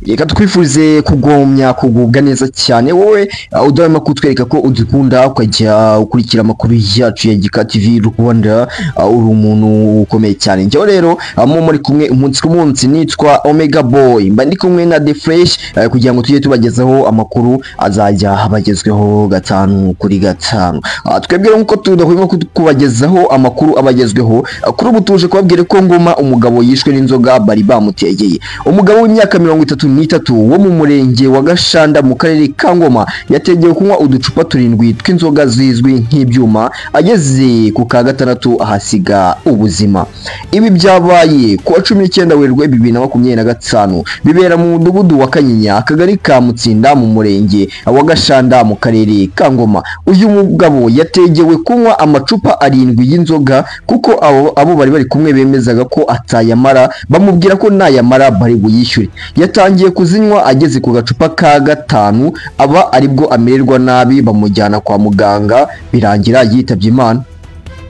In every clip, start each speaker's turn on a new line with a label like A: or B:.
A: Reka twifurize kugomya kugubwa neza cyane wowe udahwema kutwereka ko udukunda, ukajya ukurikira amakuru yacu ya Gika TV Rwanda. Uri umuntu ukomeye cyane. Njyewe rero mu muri kumwe umunsi ku munsi nitwa Omega Boy, mba ndi kumwe na The Fresh kugira ngo tujye tubagezaho amakuru azajya abagezweho gatanu kuri gatanu. Twebwe nkuko tudahwema kubagezaho amakuru abagezweho, kuri ubu tuje kubabwira ko Ngoma umugabo yishwe n'inzoga bari bamutegeye. Umugabo w'imyaka 33 wo mu murenge wa Gashanda mu karere ka Ngoma yategewe kunywa uducupa 7 tw'inzoga zizwi nk'ibyuma, ageze ku ka gatandatu ahasiga ubuzima. Ibi byabaye ku wa 19 Werurwe 2025, bibera mu mudugudu wa Kanyinya, akagari ka Mutsinda, mu murenge wa Gashanda mu karere ka Ngoma. Uyu mugabo yategewe kunywa amacupa 7 y'inzoga kuko abo bari kumwe bemezaga ko atayamara, bamubwira ko nayamara bari buyishyure. Yatangiye kuzinywa ageze ku gacupa ka gatanu, aba aribwo amererwa nabi, bamujyana kwa muganga birangira yitabye Imana.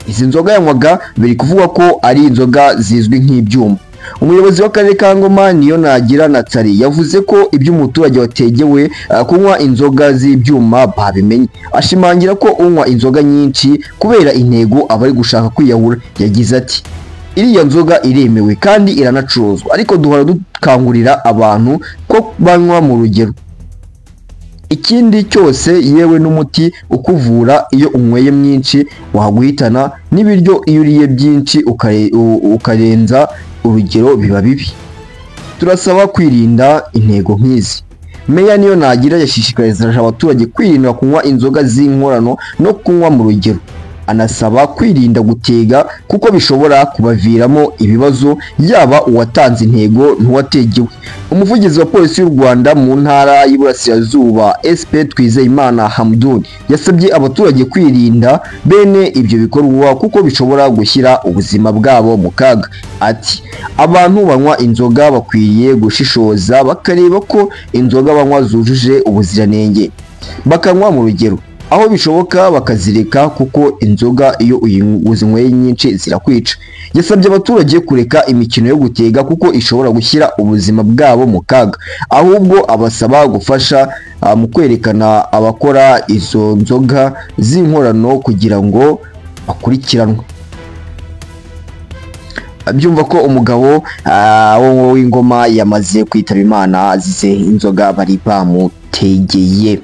A: Izi nzoga yanywaga biri kuvugwa ko ari inzoga zizwi nk'ibyuma. Umuyobozi w'akarere ka Ngoma niyo nagira Nathalie yavuze ko iby'umuturage wategewe kunywa inzoga z'ibyuma babimenye, ashimangira ko unywa inzoga nyinshi kubera intego aba ari gushaka kwiyahura. Yagize ati: iriya nzoga iremewe kandi iranacuruzwa, ariko duhora dukangurira abantu ko banywa mu rugero. Ikindi cyose, yewe n'umuti ukuvura iyo unyweye mwinshi waguhitana, n'ibiryo iyo uriye byinshi ukarenza urugero biba bibi. Turasaba kwirinda intego nk'izi. Meya niyo nagira yashishikarije abaturage kwirinda kunywa inzoga z'inkorano no kunywa mu rugero, anasaba kwirinda gutega kuko bishobora kubaviramo ibibazo, yaba uwatanze intego n'uwategewe. Umuvugizi wa polisi y'u Rwanda mu ntara y'Iburasirazuba SP Twizeyimana Hamdun yasabye abaturage kwirinda bene ibyo bikorwa kuko bishobora gushyira ubuzima bwabo mu kaga. Ati: abantu banywa inzoga bakwiriye gushishoza bakareba ko inzoga banywa zujuje ubuziranenge, bakanywa mu rugero, aho bishoboka bakazireka kuko inzoga iyo uzinyweye nyinshi zirakwica. Yasabye abaturage kureka imikino yo gutega kuko ishobora gushyira ubuzima bwabo mu kaga, ahubwo abasaba gufasha mu kwerekana abakora izo nzoga z'inkorano kugira ngo bakurikiranwe. Byumva ko umugabo w'Ingoma yamaze kwitaba Imana azize inzoga bari bamutegeye.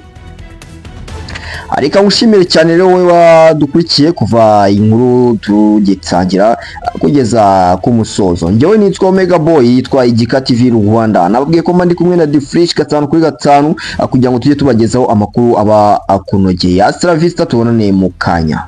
A: Reka ngushimire cyane rero wowe wadukurikiye kuva inkuru tugitangira kugeza ku musozo. Njyewe nitwa Omega Boy, yitwa Igika TV Rwanda. Nababwiye ko mba ndi kumwe na The Fresh gatanu kuri gatanu kugira ngo tujye tubagezaho amakuru aba akunogeye. Hasta la vista, tubonane mu kanya.